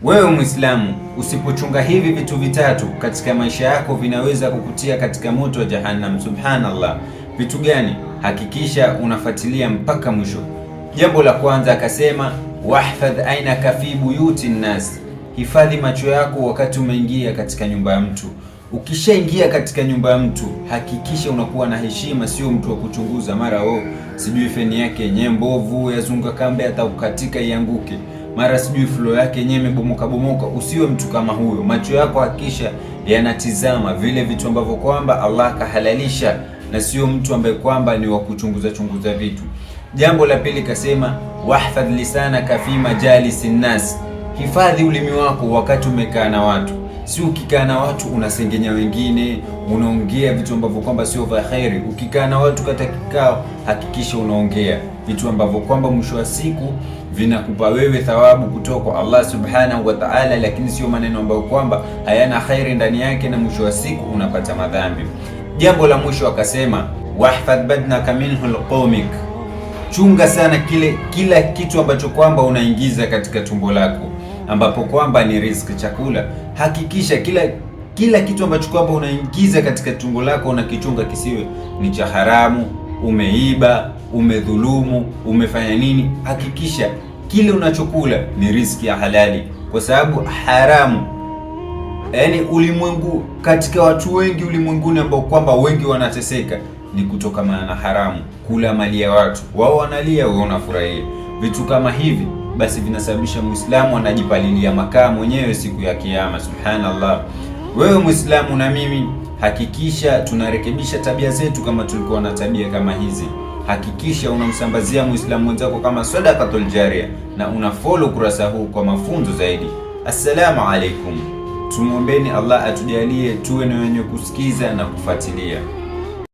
Wewe Muislamu, usipochunga hivi vitu vitatu katika maisha yako vinaweza kukutia katika moto wa Jahannam. Subhanallah. Vitu gani? Hakikisha unafuatilia mpaka mwisho. Jambo la kwanza akasema, wahfadh ainaka fi buyuti nnas, hifadhi macho yako wakati umeingia katika nyumba ya mtu. Ukishaingia katika nyumba ya mtu hakikisha unakuwa na heshima, sio mtu wa kuchunguza mara oh, sijui feni yake yenyewe mbovu yazunga kambe hata ukatika ianguke, mara sijui floor yake yenyewe imebomoka bomoka. Usiwe mtu kama huyo. Macho yako hakikisha yanatizama vile vitu ambavyo kwamba Allah kahalalisha, na sio mtu ambaye kwamba ni wa kuchunguza chunguza vitu. Jambo la pili kasema, wahfadh lisanaka fi majalisi nnas, hifadhi ulimi wako wakati umekaa na watu. Si ukikaa na watu unasengenya wengine, unaongea vitu ambavyo kwamba sio vya kheri. Ukikaa na watu katika kikao, hakikisha unaongea vitu ambavyo kwamba mwisho wa siku vinakupa wewe thawabu kutoka kwa Allah subhanahu wa ta'ala, lakini sio maneno ambayo kwamba hayana khairi ndani yake, na mwisho wa siku unapata madhambi. Jambo la mwisho akasema, wahfadh badnaka minhu lqaumik, chunga sana kile kila kitu ambacho kwamba unaingiza katika tumbo lako, ambapo kwamba ni riziki, chakula. Hakikisha kila kitu ambacho kwamba unaingiza katika tumbo lako unakichunga kisiwe ni cha haramu, umeiba, umedhulumu, umefanya nini. Hakikisha kile unachokula ni riziki ya halali, kwa sababu haramu, yaani ulimwengu, katika watu wengi ulimwenguni ambao kwamba wengi wanateseka ni kutokamana na haramu, kula mali ya watu. Wao wanalia, wewe unafurahia. Vitu kama hivi basi vinasababisha Muislamu anajipalilia makaa mwenyewe siku ya Kiyama. Subhanallah. Wewe Muislamu na mimi, hakikisha tunarekebisha tabia zetu kama tulikuwa na tabia kama hizi. Hakikisha unamsambazia Muislamu mwenzako kama sadaqatul jaria na una follow kurasa huu kwa mafunzo zaidi. Assalamu alaikum. Tumwombeni Allah atujalie tuwe na wenye kusikiza na kufuatilia.